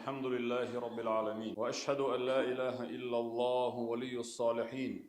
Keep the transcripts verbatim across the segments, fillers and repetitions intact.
الحمد لله رب العالمين، وأشهد أن لا إله إلا الله ولي الصالحين،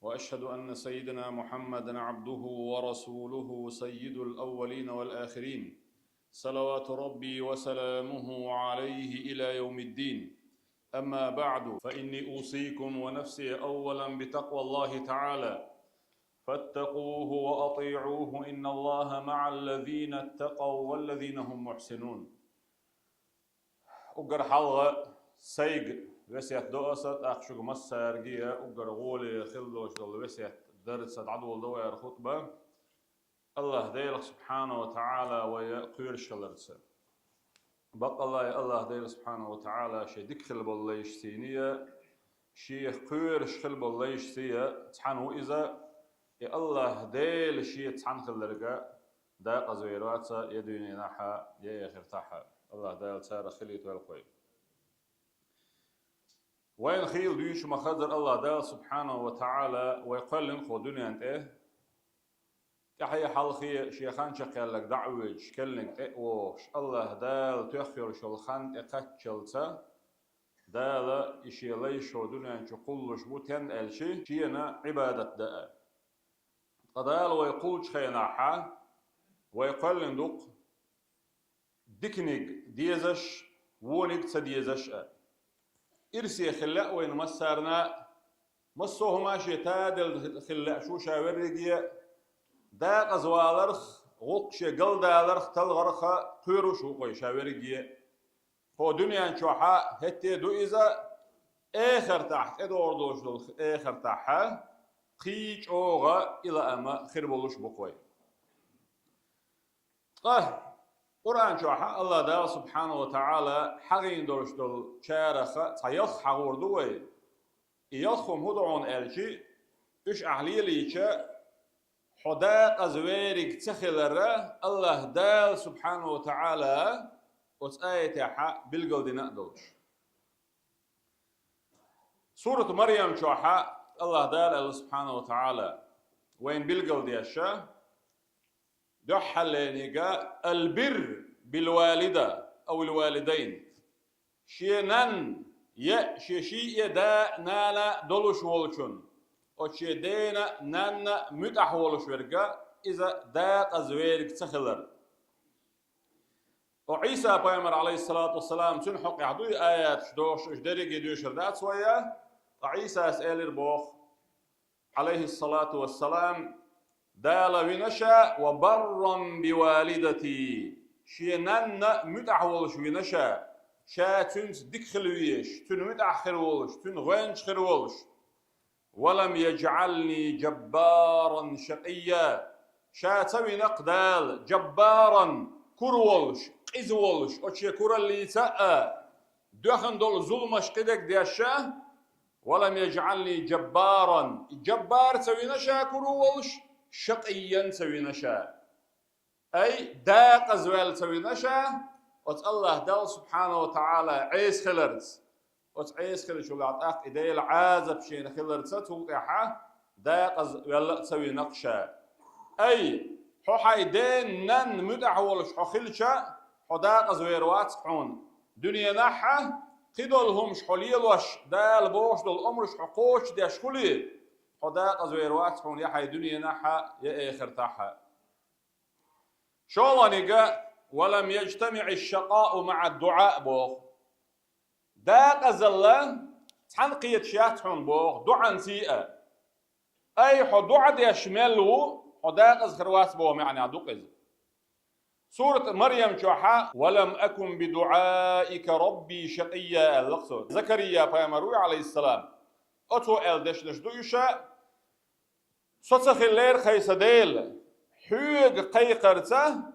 وأشهد أن سيدنا محمدا عبده ورسوله سيد الأولين والآخرين، صلوات ربي وسلامه عليه إلى يوم الدين. أما بعد، فإني أوصيكم ونفسي أولا بتقوى الله تعالى، فاتقوه وأطيعوه، إن الله مع الذين اتقوا والذين هم محسنون. Уггар хьалха сайга весет до аса, тӀаккха шуга массаьрга а уггар гӀоле хила долуш долу весет дарца дӀадоладо вайра хутба. АллахӀ Дела субхьанаху ва таӀала вай кхоьруш хиларца. Баккъалла а АллахӀ Дела субхьанаху ва таӀала шен дика хила болу лайш сийна а, шех кхоьруш хила болу лайш сий а цхьаьна ву иза, и АллахӀ Дела шен цхьаьна хилларг а декъаза вер вац, я дуьненахь а, я эхартахь а. АллахӀ Дала царах хилийта велла вай. Вайна хийла дуьйцуш ма-хаззара, АллахӀ Дала субхьанаху ва таӀала вай кхоьллина кху дуьнен тӀе, тӀаьхье хьалхе шен хан чекхъяьлларг дӀа а воьдуш, кхоьллинарг тӀе а вогӀуш, АллахӀ Дала тоьхна йолуш йолу хан тӀе кхаччалца, Дала и шен лайш хӀокху дуьнен чу кхуллуш бу, стенна аьлча, шена Ӏибадат дан а. Ткъа Дала вай кхуллучу хенахь а вай кхоьллина ду-кх диканиг дезаш, вониг ца дезаш а. Ирсе хила лаьа вайна массарна а, массо а хӀума шен таделла хила лаьа шу ша верриге а, декъаза валарх, гӀуллакх шен галдаларх, талхарх а кхоьруш ву-кх вай ша верриге а. ХӀокху дуьнен чохь а хӀетте а ду иза, эхартахь, тӀедогӀур долуш долу эхартахь а, кхин чӀогӀа и лаам хир болуш бу-кх вай. Ткъа Къуръан чохь а АллахӀ Дала субхьанаху ва таӀала хьахийна долуш долчарах цхьа ялх хьахор ду вай. И ялх хӀума хӀун ду хьуна аьлча, уьш ахь лелийча, хьо декъаза верг ца хилар АллахӀ Дала субхьанаху ва таӀала оцу аятехь билгалдина а долуш. Сурат Марьям чохь а АллахӀ Дала аьлла субхьанаху ва таӀала, вайна билгалдеш а, дуьххьарлерниг а: «Албир билвалида авил валидайн». Шен нанна е шен шиъ е да, нана долуш волчун, оцу шен дена, нанна муьтӀахь волуш верг а, иза декъаза верг ца хилар. Ткъа Ӏийса пайхамар, Ӏалайхиссалату вассалам, цуьнан хьокъехь дуй аяташ дохуш, уьш дерриге доьшур дац вай а, ткъа Ӏийсас элира боху, Ӏалайхиссалату вассалам: «Дала вина ша ва барран би валидати». Шен нанна муьтӀахь волуш вина ша, ша цуьнца дика хила везаш, цуьнан муьтӀахь хир волуш, цуьнан гӀоьнча хир волуш. «Ва лам яджӀални джаббаран шакъийя». Ша ца вина-кх Дала джаббаран, кура волуш, къиза волуш, оцу шен кураллица а, доьхна долу зуламаш кхидерг деш а, «Ва лам яджӀални джаббаран», джаббар ца вина ша кура волуш, шакъийян ца вина ша. Ай, декъаза ваьлла ца вина ша, оцу АллахӀ Далла субхьанаху ва таӀала Ӏеса хиларца. Оцу Ӏеса хилчул тӀаккха и Делан Ӏазап шена хиларца, цул тӀаьхьа декъаза ваьлла а ца вина-кх ша. Ай, хьо хьайн ден-нанна муьтӀахь волуш хьо хилча, хьо декъаза вер вац-кх хьуна. Дуьненахь а кхидолу хӀумаш хьо лелош, Дала бохуш долу омраш хьо кхочушдеш хуьлий, хьо декъаза вер вац хьуна я хьайн дуьненахь а, я эхартахь а. ШолгӀаниг а: «Ва лам яджтамиӀи шшакъаъу маӀа ддуӀаъ», – боху. Декъазалла цхьаьна кхеташ яц хьуна боху, дуӀанций а. Ай, хьо дуӀа деш мел ву, хьо декъаза хир вац боху маьӀна ду-кх иза. Сурат Марьям чохь а: «Ва лам акун би дуӀаика рабби шакъийя», – аьлла-кх цо. Закария пайхамар вуй, Ӏалайхиссалам. Оцо аьлла дешнаш ду уьш а: «Со ца хиллера, хӀай сан Дела, хьоьга кхайкхарца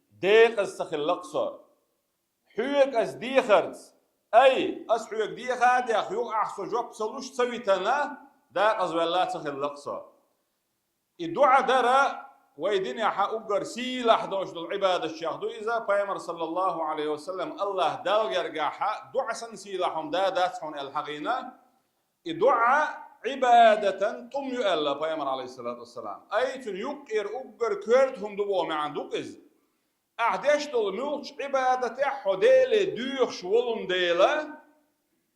декъаза ца хилла-кх со. Хьоьга ас дехарца, ай, ас хьоьга деха а дехна, юха ахь со жоп ца луш ца витина, декъаза ваьлла ца хилла-кх со». И дуӀа дара вай динехь а уггар сийлахь долуш долу Ӏибадатех ду иза, пайхамар, саллаллаху Ӏалайхи ва саллам, АллахӀ Далла гергахь а дуӀа санна сийлахь хӀума да дац хьуна аьлла хьахийна. И дуӀа Ӏибадатан тӀум ю аьлла пайхамар, Ӏалайхиссалату вассалам. Ай, цуьнан юккъера уггар коьрта хӀума ду боху маьӀна ду-кх иза. Ахьа деш долу муьлххачу Ӏибадатехь хьо Деле доьхуш волун дела,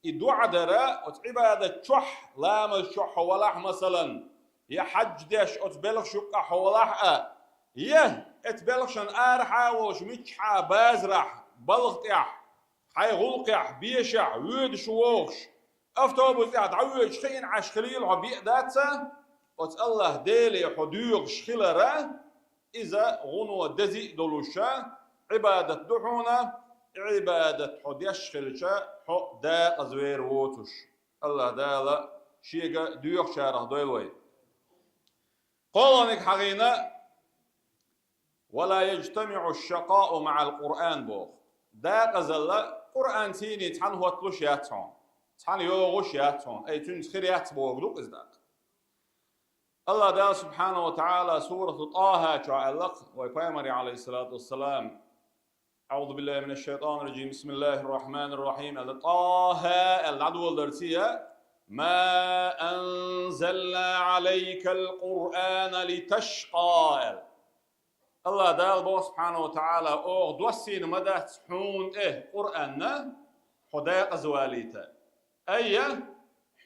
и доӀа дара, оцу Ӏибадат чохь, ламаз чохь хьо валахь, масалан, я хьаьж деш оцу белхаш юккъахь хьо валахь а, я эцу белхашан арахьа а волуш миччахьа базарахь, балха тӀехь, хьайн гӀуллакхехь, бешахь, воьдуш вогӀуш, автобус тӀехь дӀавоьдуш хиъна Ӏаш хилийла хьо биъ дац а, оцу АллахӀ Деле хьо доьхуш хилара, иза гӀуно деза а долуша, Ӏибадат ду хьуна, и Ӏибадат хьо деш хилча, хьо декъаза вер воцуш. АллахӀ Дала Шега доьхучарах дойла вай. КхоалгӀаниг хьахийна: «Ва ла яжтамиӀу шшакъаъу маӀал Къуръан», – боху. Декъазалла Къуръан сийна цхьаьна хӀотталуш яц хьуна, цхьаьна йогӀуш яц хьуна, ай, цуьнца хир яц боху ду-кх иза тӀаккха. АллахӀ Дала субхьанаху ва тагӀала сурату ТӀаха чохь аьлла-кх вай Пайхамаре, Ӏалайхиссалату вассалам: «АӀузу биллахи минаш шайтанир раджим, бисмиллахир рахманир рахим», аьлла, «ТӀаха», аьлла, дӀадоладарца: «Ма анзална Ӏалайкал Къуръана литашкъа», аьлла. АллахӀ Дала боху субхьанаху ва тагӀала: «Оха доссийна ма дац хьуна тӀе Къуръанна, хьо декъаза валийта. Айя,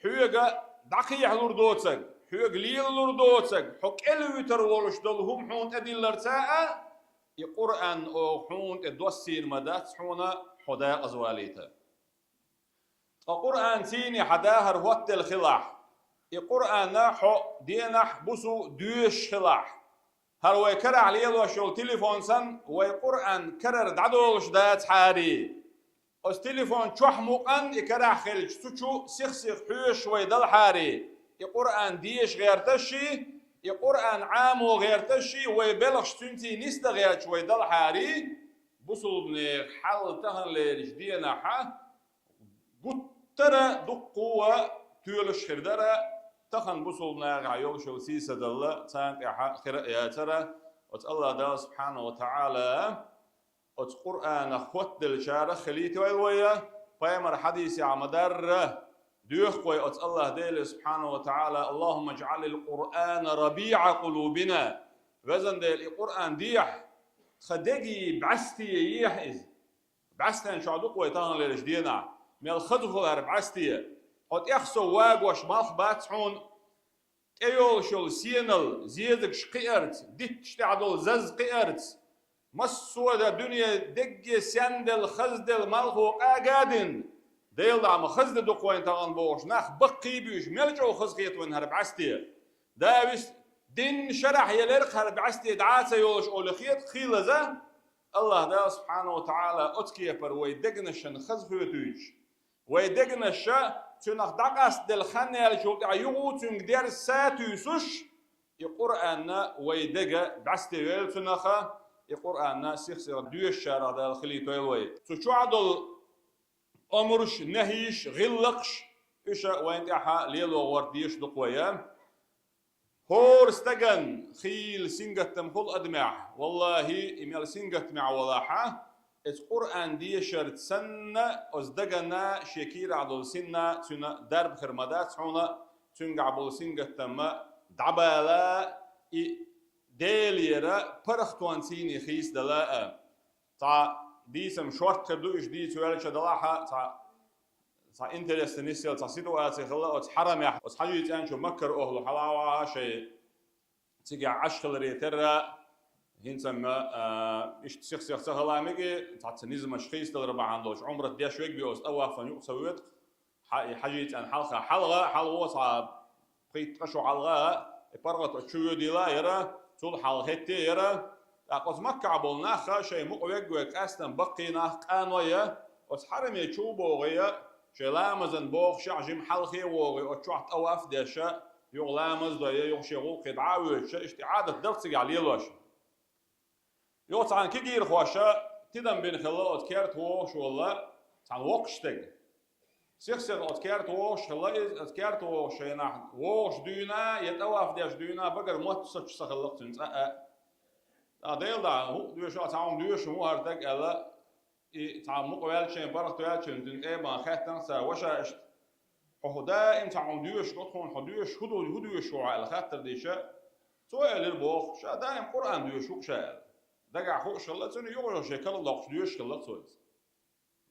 хьоьга дӀакхехьалур доцург, хьоьга лелалур доцург, хьо кӀелвуьтур волуш долу хӀума хьуна тӀедилларца а, и Къуръан оха хьуна тӀе доссийна ма дац хьуна, хьо декъаза валийта». Ткъа Къуръан сийна хьан дахар хӀоттаделла хилахь, и Къуръанна хьо денахь, буса доьшуш хилахь, хӀара вай карахь лелош йолу телефон санна, вай Къуръан карара дӀадолуш дацахьарий, оцу телефон чохь мукъана и карахь хилча, цу чу сих-сиха хьоьжуш вай далахьарий, и Къуръан деша гӀерташ ший, и Къуръан Ӏамо гӀерташ ший, вай белхаш цуьнций нисдан гӀерташ вай далахьарий, бусулбанех хьал таханлерчу денахьа гуттара а дуккха а тоьлуш хир дара, тахана бусулбанехь йолуш йолу сийсаздалла царна тӀехь хир а яцара. Оцу АллахӀ Дала субхьанаху ва тагӀала оцу Къуръанах хӀоттаделлачарах хилийтойла вай, Пайхамар хьадисехь ма-дарра, доьху вай оцу АллахӀ Деле субхьанаху ва тагӀала: «Аллахумма жӀалил Къуръана рабиӀа къулубина». Везан Дела, и Къуръан дехьа тхан дегий бӀаьсте ехьа иза. БӀаьстенчохь ду-кх вай таханлерчу денахь, мел хазахула хӀара бӀаьсте. Хьо тӀех сов вагош малх бац хьуна, тӀейолуш йолу сенал, зезагаш кхиарца, дитташ тӀехь долу заз кхиарца, массо а дан дуьне дегге сенделла, хазделла малхо къага а дина, Делан дуьхьа ма хазде ду-кх вайна тахана бохуш, нах баккхий а буьйш, мел чӀогӀа хазахета вайна хӀара бӀаьсте. Давис дин шарахь елира-кх хӀара бӀаьсте дӀа а ца йолуш олу хета хийлаза, АллахӀ Дала субхьанаху ва тагӀала оцу кепара вай дегнашна хазахоьтуьйтуш, вай дегнаша цуьнах дӀакъастаделла хан яьллачул тӀаьхьа юха а цуьнга дерза са а туьйсуш, и Къуръанна вай дега бӀаьсте йойла цунаха, и Къуръанна сих-сиха доьшучарах Дала хилийтойла вай. Цу чохь долу омруш, нахьийш, гӀиллакхаш, уьш а вайна тӀехь лело гӀорта дезаш ду-кх вай. ХӀора стагана хийла сингаттам хуьлу адамехь, валлахӀи, и мел сингаттамехь валахь а, оцу Къуръан дешарца санна, оцу дагана шен кийрахь долу синна цуьнан дарба хир ма дац хьуна, цуьнгахь болу сингаттам дӀабала, и Делера паргӀатонца хийцадала а. Цхьа дийцам шортта хир ду, уьш дийца ваьлча далахь а, цхьа, цхьа интересно нисъелла цхьа ситуаци хилла оцу хьарамехь. Оцу Хьажий цӀен чу Маккара охӀла хьалаваха шайн цигахь Ӏаш хиларе терра, хӀинца-м, а, иштта сих-сиха ца хила мега, цхьацца низамаш хийцадалар бахьана долуш, Ӏумрат деш верг бен оцу тӀавафан юкъа ца воьду-кх. Хьа-, и Хьажий цӀен хьалха, хьалха, хьалха цхьа пхийтта-ткъа шо хьалха, и паргӀат оцу чу воьдийла яра, цул хьалха хӀетте яра. ТӀаккха оцу Маккахь болу нах а шайн мукъа верг а вай къаьстина баккхий нах, къаной а, оцу хьараме чу богӀий а, шайн ламазан бохуш а, жима хьалхе а вогӀий, оцу чохь тӀаваф а деш а, юха ламаз а дой а, юха шен гӀуллакхе дӀа а воьдуш а, иштта и Ӏадат дара цигахь лелош. Юха цхьана кегийрхоша тидам бина хилла оцу керта вогӀуш волу цхьана воккхачу стеган. Сих-сиха оцу керта вогӀуш хилла иза, оцу керта вогӀуш шайнахь вогӀуш дуьйна я тӀаваф деш дуьйна багара мотт сацош ца хилла-кх цуьнан цкъа а. ТӀаккха Делан дуьхьа, хӀуъа доьшуш, цхьа хӀума доьшуш ву хӀара стаг аьлла, и цхьа мукъа ваьллачийн, паргӀат ваьллачийн цуьнан тӀе а бахана хаьттина цара: «Ваша, иштта хьо, хьо даим цхьа хӀума доьшуш ву тхуна, хьо доьшуш хӀун ду, хӀун доьшуш ву хьо?» аьлла хаттар дича, цо элира боху: «Ша даим Къуръан доьшуш ву-кх ша», аьлла. Дагахь хууш хилла, цунна юкъара шайн кара доккхуш доьшуш хилла цо иза.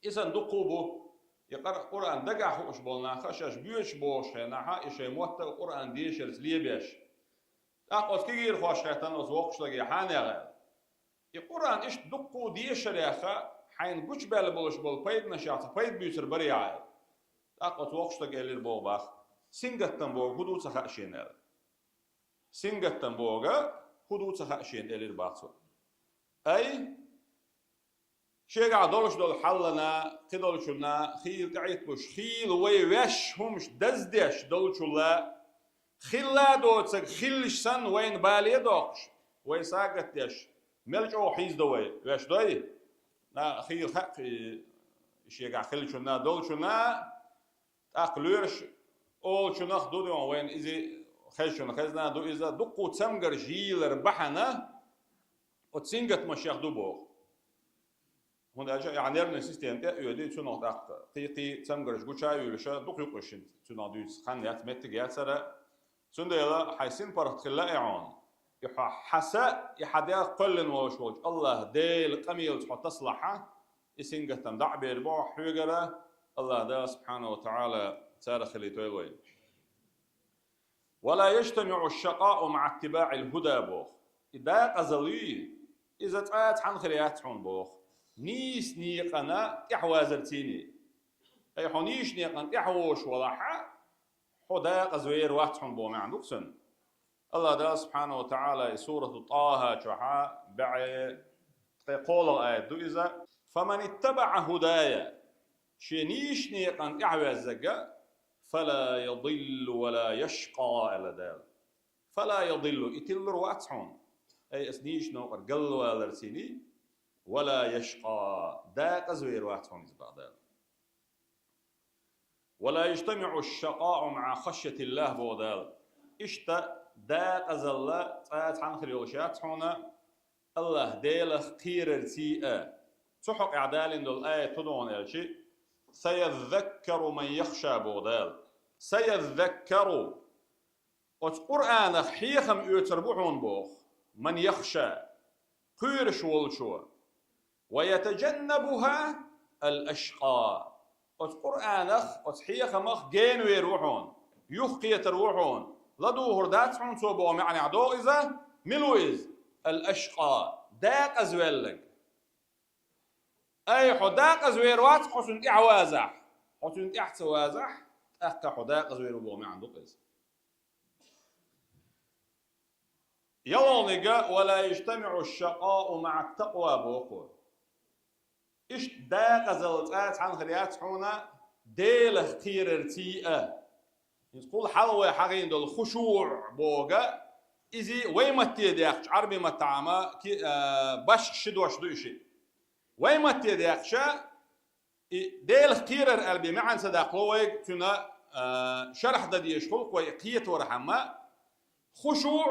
И санна дуккха а бу, и Къур-, Къуръан дагахь хууш болу нах, шаьш боьдуш бохуш хенахь, и шайн мотт а Къуръан дешарца лебеш. ТӀаккха оцу кегийрхошка хаьттина оцу воккхачу стаге: «Хьанех?» аьлла. И Къуръан иштта дуккха а дешарех хьайна гучубаьлла болуш болу пайданашех цхьа пайда буьйцур барий хьан аьлла. ТӀаккха оцу воккхачу стага элира боху боху: «Сингаттам боху хӀун ду ца хаьа шена», аьлла. «Сингаттам боху хӀун ду ца хаьа шена», элира боху цо. Ай, шегахь долуш долу хьалана, кхидолчунна, хийла тӀеӀитталуш, хийла вай ваьш хӀумаш даздеш долчул а, хилла а доцург хиллачу санна вайна бале а доккхуш, вай сагатдеш, мел чӀогӀа хьийзадо вай, ваьш дой? На, хийла хаьа, и, шегахь хиллачунна, долчунна, тӀаккха лоьраш олучунах ду, дуьйна вайна иза хезачунна хезна ду иза, дуккха а цамгарш йийлар бахьана, оцу сингаттамашех ду боху. ХӀунда аьлча, яхь нервный система тӀе а оьду, цунах тӀаккха кхин-кхин цамгарш гуча а юьйлуш, дукха юкъа шина цунах дуьйцу хан яц, меттиг яцара. Цундела хьайн синпаргӀат хилла а хьуна, и хьо хьан са, и хьан дегӀ кхоьллина волуш волчу АллахӀ Делан къамелаца хьо тасалахь, и сингаттам дӀа а бер боху хьоьгара, АллахӀ Дала субхьанаху ва тагӀала царах хилийтойла вай. «ولا يجتمع الشقاء مع اتباع الهدى», боху. И декъазалла, иза цкъа а цхьаьна хир яц хьуна боху, нийса некъана тӀаьхьавазарций. Ай, хьо нийса некъана тӀаьхьавозуш валахь, хьо декъаза вер вац хьуна боху маьӀна ду-кх цуьнан. АллахӀ Дала субхьанаху ва тагӀала и сурату ТӀаха чохь бӀе ткъе кхоалгӀа аят ду иза: «فمن اتبع هداي», шен нийса некъана тӀаьхьаваьззарг, «فلا يضل ولا يشقى», аьлла Дала. «فلا يضل», и тиллур вац хьуна. Ай, аса нийса некъара галваларций, «ولا يشقى», декъаза вер вац хьуна иза, боху Дала. «ولا يجتمع الشقاء مع خشية الله», боху Дала. Иштта декъазалла цкъа а цхьаьна хир йолуш яц хьуна АллахӀ Делах кхерарций а. Цу хьокъехь далийна долу аят хӀун ду хьуна аьлча: «سيذكر من يخشى», боху Дала. «سيذكر». Оцу Къуръанах хьехам оьцур бу хьуна боху, «من يخشى», кхоьруш волчо. «ويتجنبها الأشقى». Оцу Къуръанах, оцу хьехамах генавер ву хьуна, юхакхетар ву хьуна, ладугӀур дац хьуна цо боху маьӀнехь догӀу иза. Мила ву иза? «الأشقى», декъаза ваьлларг. Ай, хьо декъаза вер вац, хьо цунна тӀаьхьавазахь. Хьо цунна тӀаьхьа ца вазахь, тӀаккха хьо декъаза вер ву боху маьӀна ду-кх иза. ЯлхолгӀаниг: «ولا يجتمع الشقاء مع التقوى», боху. Иштта декъазалла цкъа а цхьаьна хир яц хьуна Делах кхерарций а. Иза кхул хьалха вай хьахийна долу хушуъ боху, иза вай матте даьккхича, Ӏарби маттахь ма ки-, а, башха ши дош ду и шиъ. Вай матте даьккхича, и Делах кхерар аьлла бен маьӀна ца даккхало вайга, цуьнан, а, шархь дан дезаш хуьлу-кх вай кхетавархьама, хушуъ,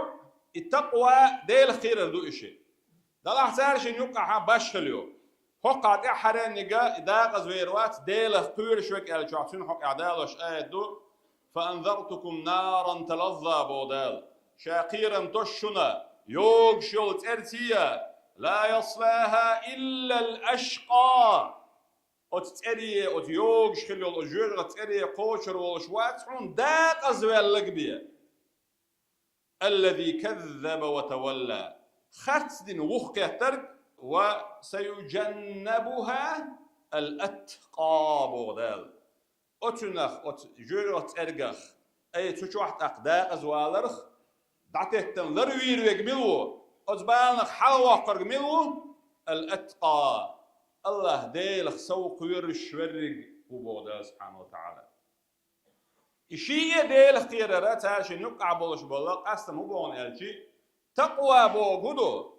и такъва, Делах кхерар ду и шиъ. Делахь цара шина юккъахь башха хила ю. ХӀокхахь тӀаьххьаренниг и декъаза вер вац, Делах кхоьруш верг аьлла чохь цуьнан хьокъехь далош аят ду: «فأنذرتكم نارا تلظى», боху Дала. Ша кхерам тосу шуна йогуш йолу цӀерций а, «لا يصلاها إلا الأشقى». Оцу цӀере, оцу йогуш хила йолу, оцу жоьжахатин цӀере кхочур волуш вац хьуна декъаза ваьлларг бен. «الذي كذب وتولى». Харц дина вухкхеттарг, «وسيجنبها الأتقى», боху Дала. Оцунах, оцу жоьжахатин цӀергах, ай, цу чохь тӀаккха декъаза валарх, дӀатеттан ларвийр верг мила ву? Оцу баланах хьалавоккхург мила ву? «الأتقى». АллахӀ Делах сов кхоьруш верриг ву боху Дала субхьанаху ва тагӀала. И шиъ а Делах кхерара цара шина юккъахь болуш болу къастам хӀун боху аьлча, такъва боху ду,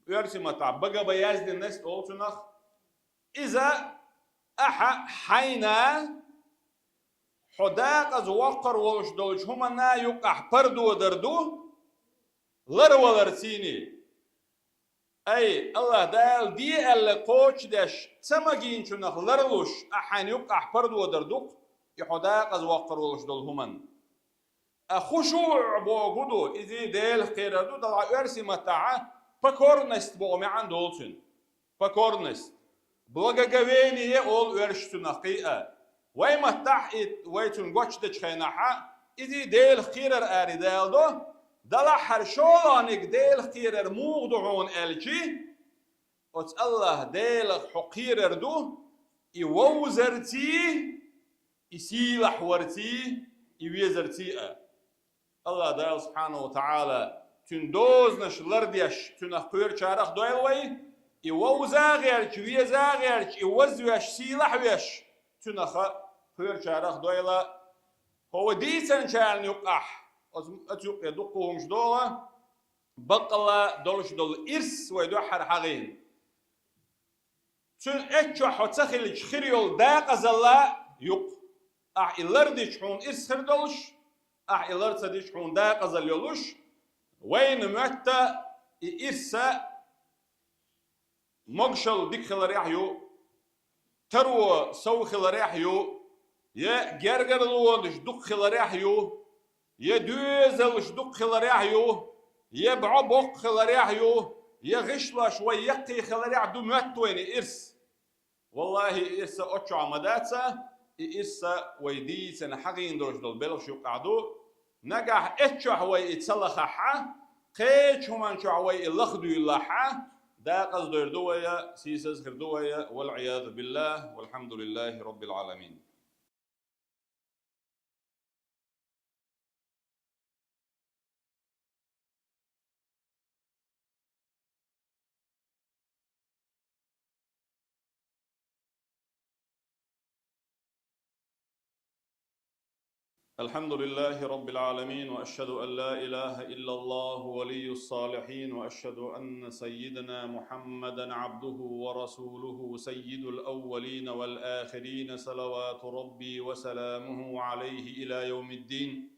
оьрсийн маттахь бага б яздина нес олу цунах. Иза ахьа хьайна, хьо декъаза воккхур волуш долчу хӀуманна юккъахь пардо дар ду, ларваларций. Ай, АллахӀ Дала де аьлла кхочушдеш, ца магийначунах ларлуш, ахьа хьайна юккъахь пардо дар ду-кх и хьо декъаза воккхур волуш долу хӀуманна. А хушуъ боху ду, иза Делах кхерар ду, делахь оьрсийн маттахь Покорность боху маьӀна долу цуьнан. Покорность. Благоговение олу оьрсашцунах кхиа. Вай маттахь и вай цунна гочдечу хенахьа, иза Делах кхерар ари даладо, далахьара шолгӀаниг Делах кхерар муха ду хьуна аьлчи, оцу Аллах Делах хьо кхерар ду, и вовзарций, и сийлахь варций, и везарций а. Аллах Дала субхьанаху ва таӀала цуьнан дозанаш лардеш, цуьнах кхоьручарах дойла вай, и вовза а гӀерташ, веза а гӀерташ, и вазвеш, сийлахь а веш, цуьнах кхоьручарах дойла. ХӀо вай дийцинчарна юкъахь, оцу, оцу юкъе дуккха хӀумаш догӀу, баккъалла долуш долу ирс вай дуьххьара хьагӀийна. Цуьнан эцчохь хьо ца хилча хир йолу дакъазалла юкъа. Ахь и лардича хьуна ирс хир долуш, ахь и лар ца дича хьуна дакъазалла йолуш, вайна моьтту и ирс могашалла дика хиларехь ю, таро сов хиларехь ю, я гергарлонаш дукха хиларехь ю, я доьзалш дукха хиларехь ю, я бӀо боккха хиларехь ю, я гӀишлош вай яккхий хиларехь ду моьтту вайна и ирс. Валлахи, и ирс оцу чохь ма дац, и ирс вай дийцина хьагӀийна долуш долу белхаш юкъахь ду. Нагахь эцчохь вай и ца лахахьа, кхечу хӀуманчохь вай и лахдуьйлахьа, дакъаза дойр ду вай, сийсаз хир ду вай, валӀиязу биллахӀ, валхьамдулиллахӀи роббил Ӏаламин. الحمد لله رب العالمين، وأشهد أن لا إله إلا الله ولي الصالحين، وأشهد أن سيدنا محمدا عبده ورسوله سيد الأولين والآخرين، صلوات ربي وسلامه عليه إلى يوم الدين.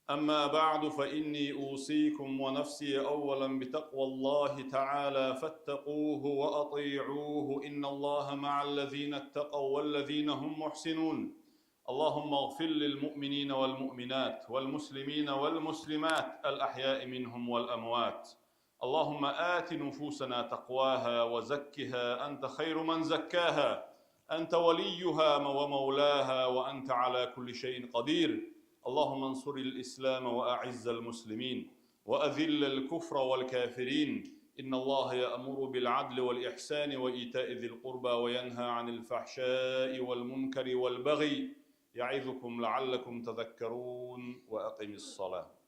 أما بعد، فإني أوصيكم ونفسي أولا بتقوى الله تعالى، فاتقوه وأطيعوه، إن الله مع الذين اتقوا والذين هم محسنون. اللهم اغفر للمؤمنين والمؤمنات والمسلمين والمسلمات الأحياء منهم والأموات. اللهم آت نفوسنا تقواها وزكها أنت خير من زكاها، أنت وليها ومولاها وأنت على كل شيء قدير. اللهم انصر الإسلام وأعز المسلمين وأذل الكفر والكافرين. إن الله يأمر بالعدل والإحسان وإيتاء ذي القربى وينهى عن الفحشاء والمنكر والبغي يعظكم لعلكم تذكرون. وأقم الصلاة.